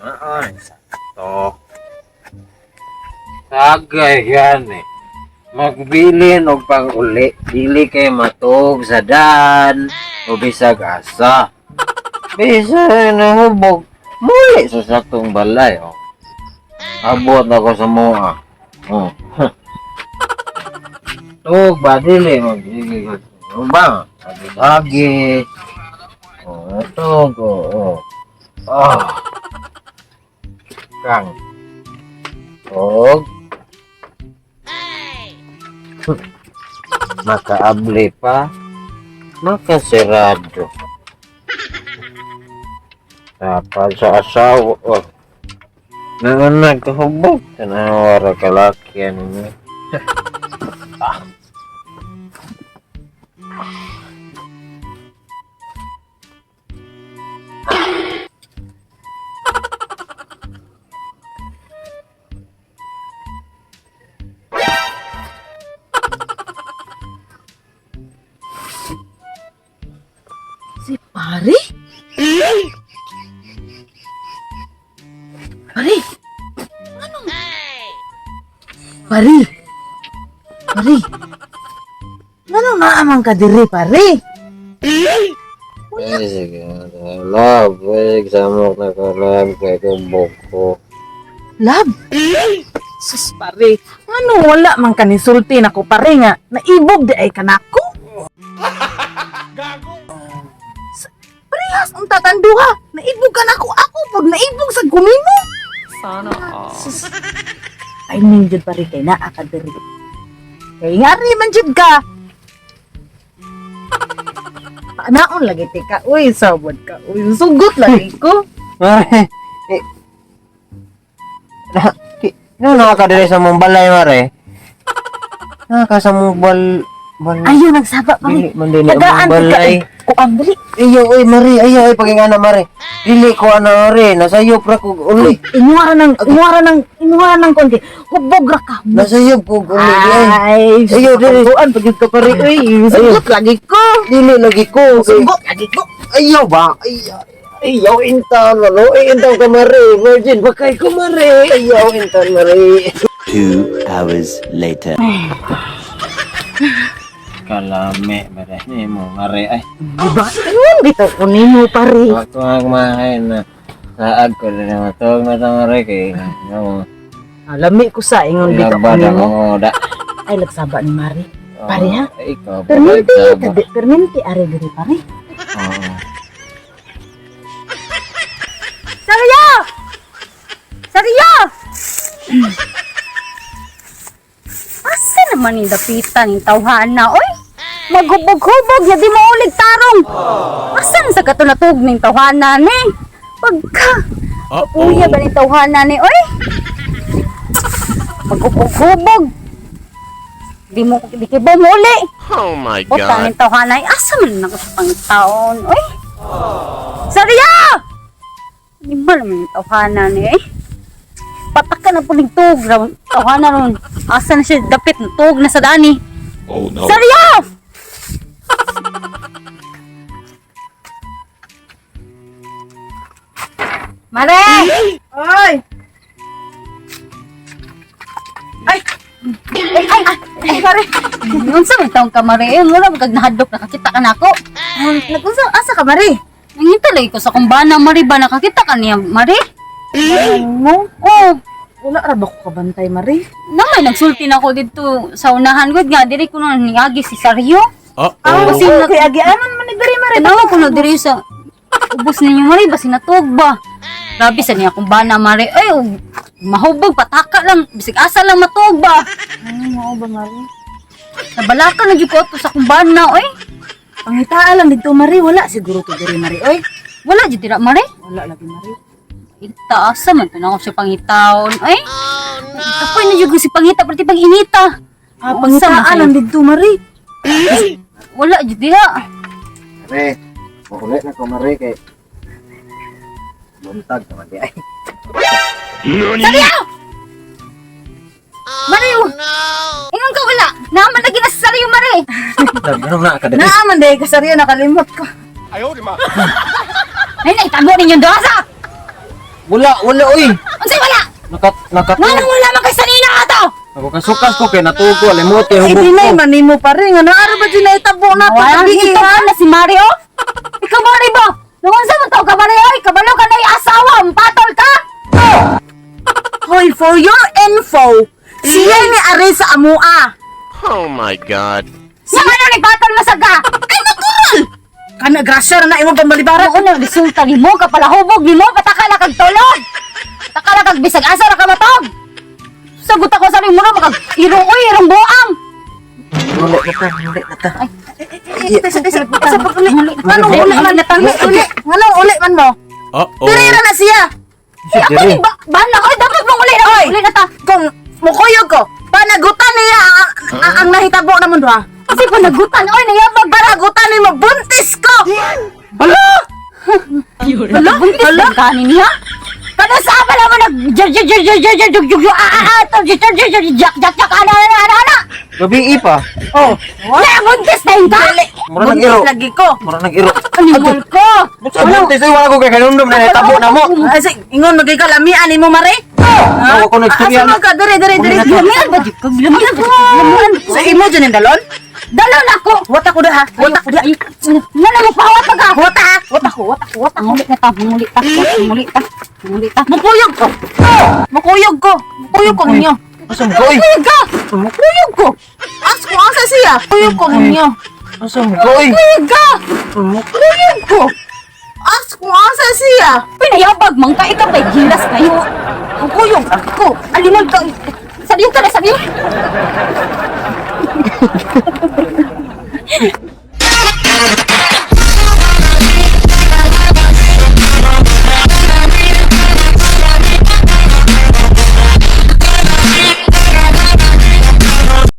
Ay, sakto. Tagay gani. Magbilin og pang-uli. Dili kay matug sa daan o bisag asa. Bisag nahubog. Muli sa saktong balay. Oh. Abot ako sa mua. Oh. Tug ba dili magsige ko. Ba? Hagi. Oh, tug. Oh. Oh. Ah. Kang. Og. Makaabli pa. Makasirado. Dapat sa asawa. Oh. Nanganag kahubog. Tanawa ra kalaki ano niya. Si pare? Pare! Ano? Pare! Pare! Ngano naaman ka diri, pare? Ay, sige. Love, ay, samok na ka, love, kay kubog ko. Love? Sus, pare. Ngano wala man ka nisulti nako, pare nga. Naibog di ay kanako. Gago! Parehas ang tatanduha. Naibog ka nako. Ako pag naibog sa gumimo. Sana all. Sus. Ay, ning jud pare kay naa ka diri. Kay ngari man jud ka. Paanaon lagi ti ka. Uy, sabod ka. Uy, sugot lagi ko. Mare, eh, na, ki, no, nakakadali sa mong balay, mare. Naka sa mong bal, Ayaw, nagsaba pare. dili, man dili ang Tagaan mong ka. balay. Kuan dali. Iyo, oy, mare, ayo, oy, pagingana, mare. Dili ko, ano, mare, nasayop ra ko, uli. Inuwara ng konti. Hubog ra ka. Nasayop ko, uli, di ay. Ay, Ayaw, dili. Kuan pagid ka pare. Uy, sugot lagi ko. Dili lagi ko, kay, Sugot lagi ko. ayaw ba? Ayaw, ayaw, intan, ano, ay, intan ka, mare. Virgin, bakay ko, mare. Ayaw, intan, mare. 2 hours later. Kalame, mare. Ni mo, mare, ay. Diba? Ayun, bitaw ko nimo pare. Waktu nga kumain na saag ko na naman ito mare kay no Lami ko sa ingon bitaw ko labad ako nimo. da. Ay, lagsaba ni Mari. Pare, ha? Ikaw Perminti, ba? tabi, perminti, are diri pare. Oo. Sariyo! Sariyo! Asa naman yung dapitan yung tawhana, oy? Maghubog-hubog, ya di maulig tarong. Asa na sa katunatog ng tawhana ni? Pagka, uya ba ni tawhana ni, oy? Maghubog-hubog. Di mo, di kibo mo uli. Oh my Puta ng tawhana, ay, asa man na sa pangtaon, oy? Sariyo! Di ba naman yung tawhana ni, eh? Pataka na po ng tug. Tawhana ron. Asa na siya dapit na tug na sa dani. Oh no. Sariyo! Mare! Ay! Ay! Ay, ay, ay, pare. Unsa man taong ka, Mare? Eh, wala magkag nahadlok nakakita ka nako. Nag-unsa asa ka mare? Nangintalay ko sa kumbana, Mare ba nakakita ka niya, Mare? Mo? Oh, Wala ra ba ko kabantay mare? namay nagsulti na ako dito sa unahan gud nga diri ko na niagi si Saryo. Ah, Kasi oh, kay agianan man ni diri mare. Tanawa ko na diri sa ubos ninyo mare basi natug ba. Grabe sa niya akong bana mare. Ay, og, mahubog pataka lang bisig asa lang matug ba. Ay, mao ba mare? Nabalaka na jud ko ato sa akong bana oy. Pangitaa lang dito mare, wala siguro to diri mare oy. Wala jud dira mare. Wala lagi mare. Ita asa man to na ako siya pangitaon oy. Oh, no. Kapoy na jud ko si pangita perti pag inita. Ah, Unsa man pangitaa kayo? lang dito mare. Wala jud diha. Mare, mauli na ko mare kay buntag naman di ay. Saryo! Mare, oh, no. Ingon ka wala. Naaman lagi na sa saryo mare. Ganun na ka diri. Naa man dai ka saryo nakalimot ko. Ay, naitago ninyo doon sa. Wala, wala oy. Unsay wala? Nakat nakat. Nganong wala man kay sanina ato? Ako kasukas ko kay natugo limot kay Eh, hubog dinay ko. man nimo pare nga naara ba dyan naitabo na to Wala gabi ito ha? na si Mario. Ikaw Mari ba? Nung unsa man to ka Mari oy, kabalo ka na asawa, patol ka. Hoy, for your info, siya ni Ari sa amua. Oh my God. Sa ano ni patol masag ka? Ay, natural! Kana grasya na na imong pambalibara. Mao na resulta nimo kapalahubog nimo patakala kag tulog. Patakala kag bisag asa ra ka matog. Sagot ako sa nimo na makag irong oy, irong buang. Wala na ta, wala na ta. Sa pag-uli. Anong uli man? Uli. Anong uli man mo? Uh-oh. Diri ra na siya. Ay, ako ni ba ban ako dapat mong uli na Oy! uli na ta. Kung mukuyog ko, panagutan niya ang nahitabo na mundo ha. Kasi panagutan oy nayabag Panagutan nimo buntis ko. Hala! Hala, buntis hala. Kanin niya. Kada sa pala mo nag jer jer jer jer jer jer jug jug jug ah ah ah to jer jer jer jer jak jak jak ana ana ana ana. Gabi pa. Oh, Na buntis na yun ka? Mura nag buntis iro. lagi ko. Mura nag iro. Animal ko. Sa buntis ay wala ko kay kanundom na natabo na mo. Ay, sige, ingon magay ka lamian nimo mare. Ako ko nagstorya. Asa man ka diri diri diri. Lamian ba jud ka? Lamian ba jud ka? Lamian. Sa imo dyan yung dalon? Dalaw na ako. Wata ko da ha. Wata ko da. Nga na mo pawat pa ka. Wata ha. Wata ko, wata ko, wata ko. Muli na ta, muli ta, muli ta, muli ta. Mukuyog ko. Mukuyog ko. Mukuyog ko ninyo. Asa mo oy? Mukuyog ka. Mukuyog ko. As ko asa siya. Mukuyog ko ninyo. Asa mo oy? Mukuyog ka. Mukuyog ko. As ko asa siya. Pinayabag man ka ikaw kay gilas kayo. Mukuyog ako. Animal ka. Sabihin ka na, sabihin.